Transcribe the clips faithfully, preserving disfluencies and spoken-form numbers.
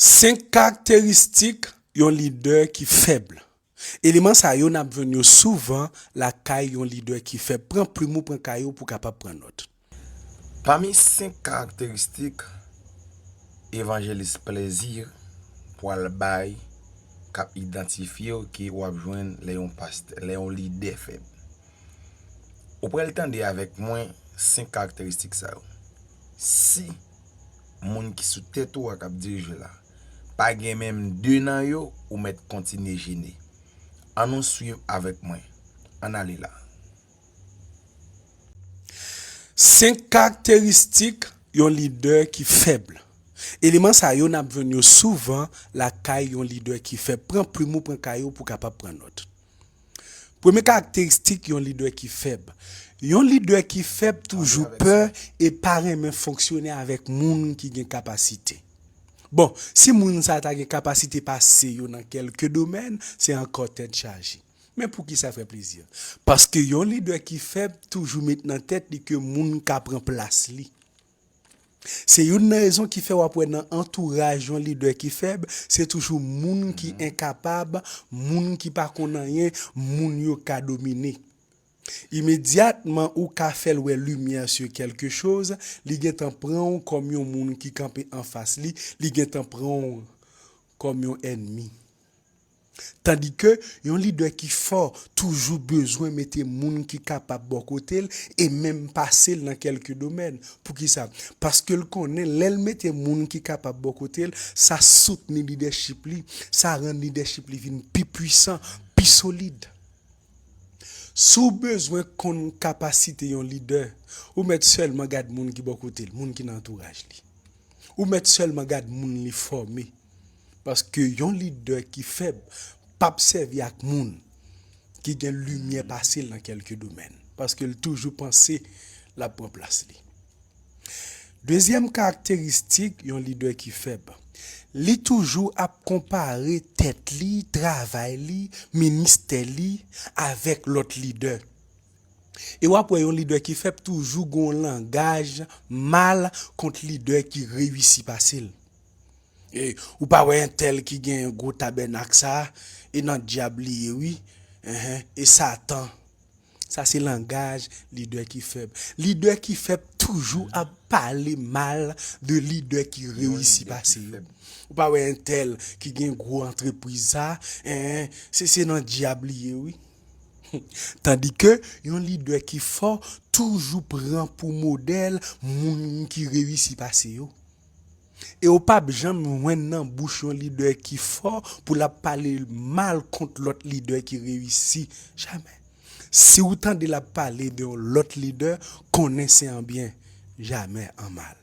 Senk karakteristik yon lidè ki fèb. Eleman sa yo n ap jwenn yo souvan lakay yon lidè ki fèb. Pran plim ou, pran kaye w pou w kapab pran nòt. Pami senk karakteristik evanjelis Plaisir pral bay k ap idantifye w ke w ap jwenn lè yon pastè, lè yon lidè fèb. Ou pral tande avèk mwen senk karakteristik sa yo. Si moun ki sou tèt ou a k ap dirije la pa gen menm de nan yo, ou mèt kontinye jene. Ann nou swiv avèk mwen. Ann ale la. Senk karakteristik yon lidè ki fèb. Eleman sa yo n ap jwenn yo souvan lakay yon lidè ki fèb. Pran plim ou, pran kaye w pou w kapab pran nòt. Premye karakteristik yon lidè ki fèb. Yon lidè ki fèb toujou pè e pa renmen fonksyone avèk moun ki gen kapasite. Bon, si moun sa ta gen kapasite pase yo nan kèlke domèn, se ankò tèt chaje. Men poukisa, frè Plaisir? Paske yon lidè ki fèb toujou met nan tèt li ke moun ka pran plas li. Se youn nan rezon ki fè w ap wè nan antouraj yon lidè ki fèb, se toujou moun ki enkapab, moun ki pa konn anyen, moun yo ka domine. Imedyatman ou ka fè l wè limyè sur quelque chose, li gentan pran w kòm yon moun ki kanpe anfas li, li gentan pran w kòm yon ènmi. Tandike yon lidè ki fò toujou bezwen mete moun ki kapab bò kote l e menm pase l nan kèlke domèn. Poukisa? Paske l konnen lè l mete moun ki kapab bò kote l, sa soutni lidèchip li, sa rann lidèchip li vin pi pwisan, pi solid. Si w bezwen konn kapasite yon lidè, ou mèt sèlman gad moun ki bò kote l, moun ki nan antouraj li. Ou mèt sèlman gad moun li fòme. Paske yon lidè ki fèb p ap sèvi ak moun ki gen limyè pase l nan kèlke domèn. Paske l toujou panse l ap pran plas li. Dezyèm karakteristik yon lidè ki fèb, li toujou ap konpare tèt li, travay li, ministè li avèk lòt lidè. E w ap wè yon lidè ki fèb toujou gen yon langaj mal kont lidè ki reyisi pase l. E ou pa wè entèl ki gen gwo tabènak sa, e nan dyab li ye wi. Enhen, e Satan. Sa se langaj lidè ki fèb. Lidè ki fèb toujou ap pale mal de lidè ki reyisi pase yo. Ou pa wè entèl ki gen gwo antrepriz sa, enhen, se, se nan dyab li ye wi. Tandike yon lidè ki fò toujou pran pou modèl moun ki reyisi pase yo. E w p ap janm jwenn nan bouch yon lidè ki fò pou l ap pale mal kont lòt lidè ki reyisi. Jamè. Si w tande l ap pale de yon lòt lidè, konnen se an byen, jamè an mal.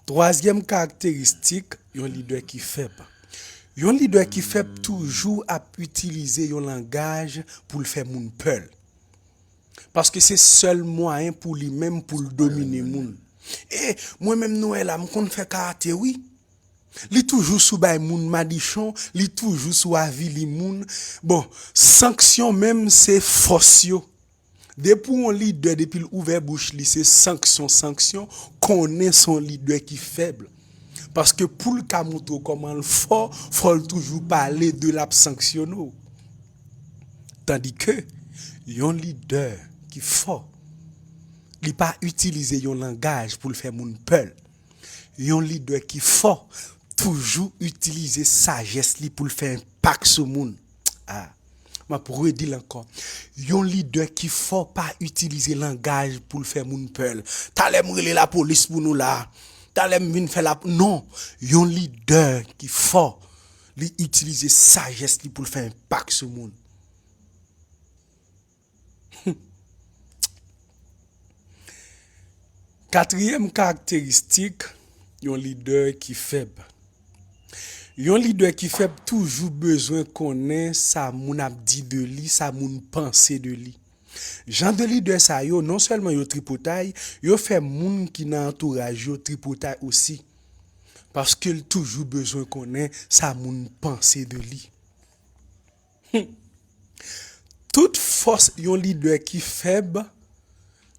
Twazyèm karakteristik yon lidè ki fèb. Yon lidè ki fèb toujou ap itilize yon langaj pou l fè moun pè l. Paske se sèl mwayen pou li menm pou l domine moun. E mwen menm nou wè la, m konn fè karate wi. Li toujou sou bay moun madichon, li toujou sou avili moun. Bon, sanksyon menm se fòs yo. Depi yon lidè, depi l ouvè bouch li, se sanksyon, sanksyon, konnen se yon lidè ki fèb. Paske pou l ka montre w kòman l fò, fò l toujou pale de l ap sanksyone w. Tandike yon lidè ki fò, li pa itilize yon langaj pou l fè moun pè l. Yon lidè ki fò toujou itilize sajès li pou l fè enpak sou moun. A, m ap redi l ankò. Yon lidè ki fò pa itilize langaj pou l fè moun pè l. Talè m rele lapolis pou nou la. Talè m vin fè la. Non. Yon lidè ki fò, li itilize sajès li pou l fè enpak sou moun. Katriyèm karakteristik yon lidè ki fèb. Yon lidè ki fèb toujou bezwen konnen sa moun ap di de li, sa moun panse de li. Jan de lidè sa yo, non sèlman yo tripotay, yo fè moun ki nan antouraj yo tripotay osi. Paske l toujou bezwen konnen sa moun panse de li. Tout fòs yon lidè ki fèb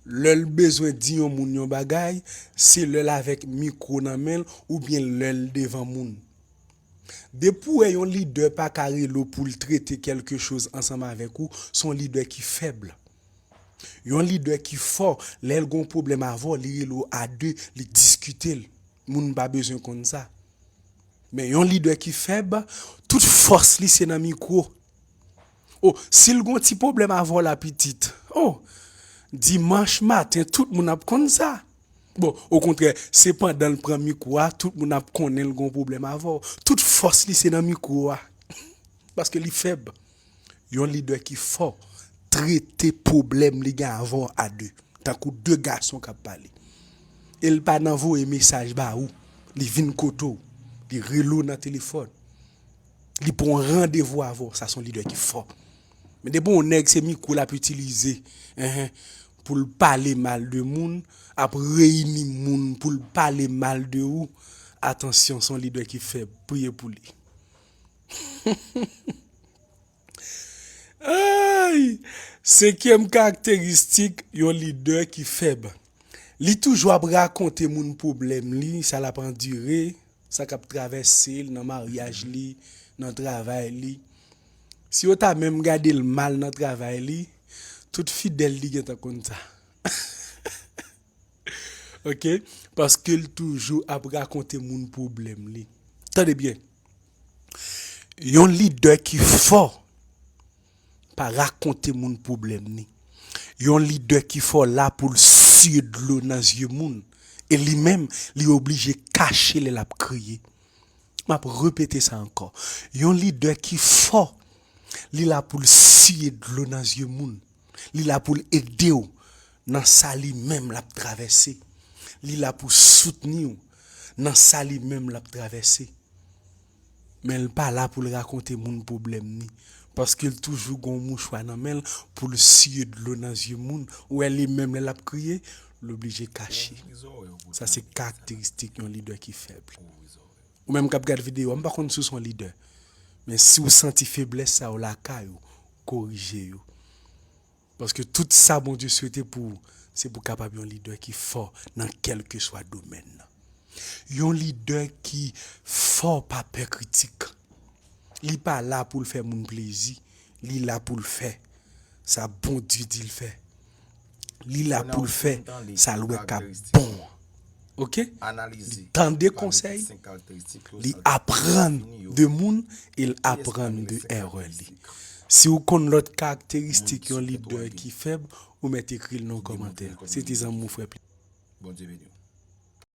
Lè l bezwen di yon moun yon bagay, se lè l avèk mikwo nan men l oubyen lè l devan moun. Depi w wè yon lidè pa ka rele w pou l trete kèlke choz ansanm avèk ou, se yon lidè ki fèb. Yon lidè ki fò, lè l gen yon pwoblèm avè w, li rele w a de, li diskite l. Moun pa bezwen konn sa. Men yon lidè ki fèb, tout fòs li se nan mikwo. O, si l gen yon ti pwoblèm avè w la pitit, o, dimanch maten, tout moun ap konn sa. Bon, okontrè, se pandan l pran mikwo a, tout moun ap konnen l gen yon pwoblèm avè w. Tout fòs li se nan mikwo a. Paske li fèb. Yon lidè ki fò trete pwoblèm li gen avè w a de, tankou de gason k ap pale. E l pa nan voye mesaj ba ou, li vin kote w, li rele w nan telefòn, li pran yon randevou avè w, sa se yon lidè ki fò. Men depi yon nèg se mikwo l ap itilize, enhen, pou l pale mal de moun, ap reyini moun pou l pale mal de ou, atansyon, se yon lidè ki fèb, priye pou li. Ay! Senkyèm karakteristik yon lidè ki fèb. Li toujou ap rakonte moun pwoblèm li, sa l ap andire, sa k ap travèse l nan maryaj li, nan travay li. Si yo ta menm gade l mal nan travay li, tout fidèl li gentan konn sa. Ok? Paske l toujou ap rakonte moun pwoblèm li. Tande byen. Yon lidè ki fò pa rakonte moun pwoblèm li. Yon lidè ki fò la pou l siye dlo nan zye moun. E li menm, li oblije kache lè l ap kriye. M ap repete sa ankò. Yon lidè ki fò, li la pou l siye dlo nan zye moun. Li la pou l ede w nan sa li menm l ap travèse. Li la pou soutni w nan sa li menm l ap travèse. Men l pa la pou l rakonte moun pwoblèm ni. Paske l toujou gen yon mouchwa nan men l pou l siye dlo nan zye moun. Ou wè li menm lè l ap kriye, l oblije kache. Sa se karakteristik yon lidè ki fèb. Ou menm k ap gad videyo a, m pa konn si w se yon lidè. Men si w santi feblès sa yo lakay ou, korije yo. Paske tout sa Bondye swete pou ou, se pou w kapab yon lidè ki fò nan kèlkeswa domèn nan. Yon lidè ki fò pa pè kritik. Li pa la pou l fè moun plezi, li la pou l fè sa Bondye di l fè. Li la pou l fè sa l wè k ap bon. Ok? Li tande konsèy, li aprann de moun e l aprann de erè li. Si w konn lòt karakteristik yon lidè ki fèb, ou mèt ekri l nan kòmantè. Se te zanmi w, frè Pli. Bondye beni w.